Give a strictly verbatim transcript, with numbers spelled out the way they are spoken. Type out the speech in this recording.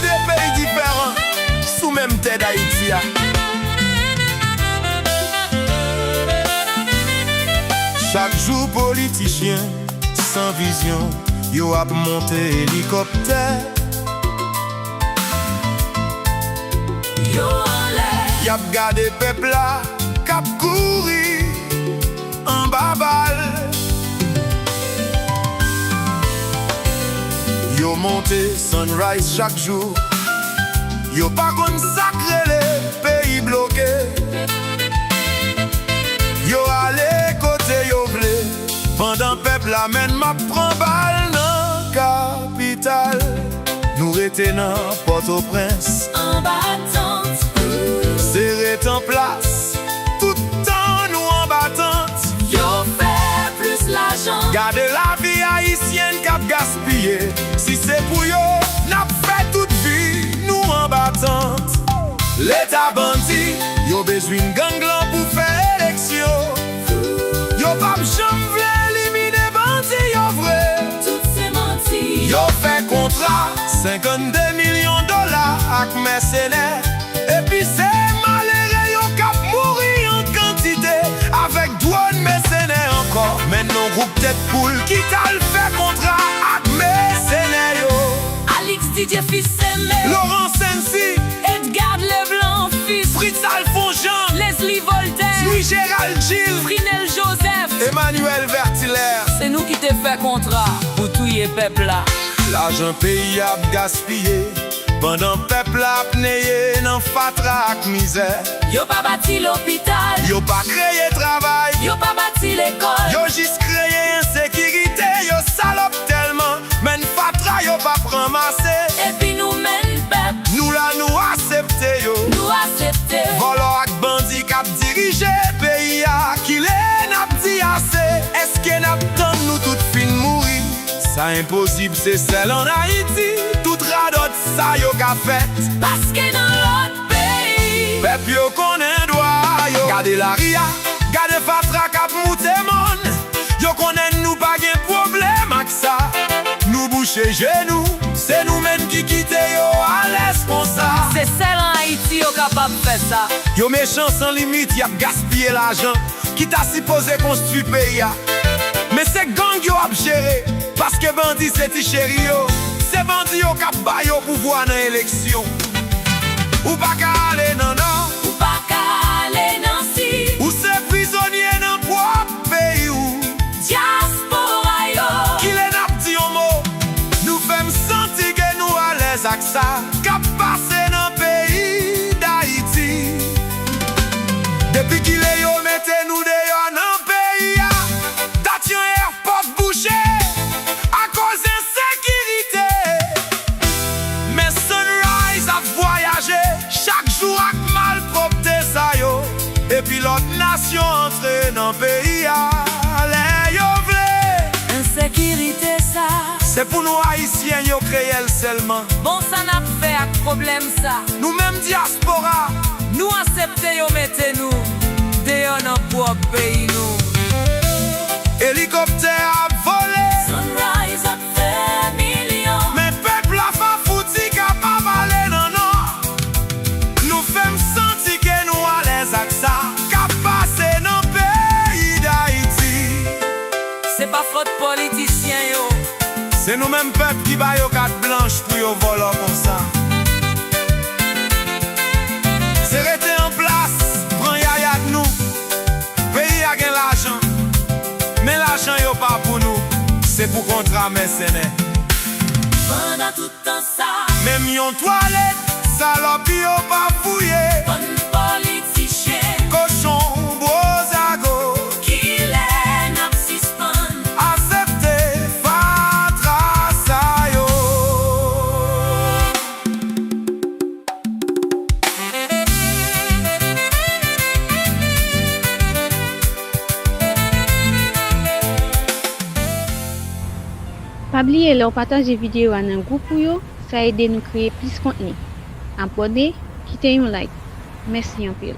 De peyi diferan sou menm tè Dayiti a. Chak jou politichyen san vizyon, yo ap monte elikoptè. Yo anlè. Y ap gade pèp la k ap kouri anba bal. Yo monte Sunrise chak jou. Yo pa konn sa k rele peyi bloke. Yo ale kote yo vle, pandan pèp la menm ap pran bal nan kapital. Nou rete nan Pòtoprens. Anba tant. Se ret an plas. Tout tan nou anba tant. Yo fè plis lajan. Gade lavi ayisyen k ap gaspiye. Si se pou yo, n ap fè tout vi nou anba tant. Leta bandi, yo bezwen gang lan pou fè eleksyon. Yo p ap janm vle elimine bandi yo vre. Tout se manti. Yo fè kontra senkannde milyon dola ak mèsenè. Epi se malere yo k ap mouri an kantite avèk dwòn mèsenè ankò. Men non gwoup tèt poul ki t al fè kontra ak mèsenè yo. Alix Didier Fils Aimé. Laurent Sensi. Edgard Leblanc Fils. Fritz Alphonse Jean. Leslie Voltaire. Louis Gérald Gilles. Frinel Joseph. Emmanuel Vertilaire. Se nou ki te fè kontra pou touye pèp la. Lajan peyi a ap gaspiye, pandan pèp la ap neye nan fatra ak mizè. Yo pa bati lopital. Yo pa kreye travay. Yo pa bati lekòl. Yo jis kreye ensekirite. Yo salòp tèlman, menm fatra yo p ap ranmase. Epi nou menm pèp. Nou la, nou aksepte yo. Nou aksepte. Vòlò ak bandi k ap dirije peyi a, kilè n ap di ase? Èske n ap tann nou tout fin mouri? Sa enposib, se sèl ann Ayiti tout radòt sa yo ka fèt. Paske nan lòt peyi, pèp yo konnen dwa yo. Gade lari a, gade fatra k ap moute mòn. Yo konnen nou pa gen pwoblèm ak sa. Nou bouche je nou, se nou menm ki kite yo alèz konsa. Se sèl an Ayiti yo kapab fè sa. Yo mechan san limit, y ap gaspiye lajan ki ta sipoze konstwi peyi a. Men se gang yo ap jere, paske bandi se ti cheri yo. Se bandi yo k ap ba yo pouvwa nan eleksyon. Ou pa ka ale nan Nò. Ou pa ka ale nan Sid. Ou se prizonye nan pwòp peyi w. Dyaspora yo. Kilè n ap di yon mo? Nou fè m santi ke nou alèz ak sa k ap pase nan peyi Dayiti. Depi kilè yo mete nou deyò nan peyi a? Stasyon èpòt bouche akoz ensekirite. Men Sunrise ap vwayaje chak jou ak malpwòpte sa yo. Epi lòt nasyon antre nan peyi a lè yo vle. Ensekirite sa. Se pou nou Ayisyen yo kreye l sèlman. Bon, sa n ap fè ak pwoblèm sa? Nou menm dyaspora. Nou aksepte yo mete nou deyò nan pwòp peyi nou. Elikoptè ap vole. Sunrise ap fè milyon. Men pèp la pa fouti kapab ale nan Nò. Nou fè m santi ke nou alèz ak sa k ap pase nan peyi Dayiti. Se pa fòt politisyen yo. Se nou menm pèp ki ba yo kat blanch pou yo vòlò konsa. Se rete an plas, pran yayad nou. Peyi a gen lajan, men lajan yo pa pou nou, se pou kontra mèsenè. Pandan tout tan sa. Menm yon twalèt, salòp yo pa fouye. Bann politichyen. Kochon, gwo zago. Kilè n ap sispann aksepte fatra sa yo? Pa bliye lè w pataje videyo a nan gwoup ou yo, sa ede nou kreye plis kontni. Abòne, kite yon like. Mèsi anpil.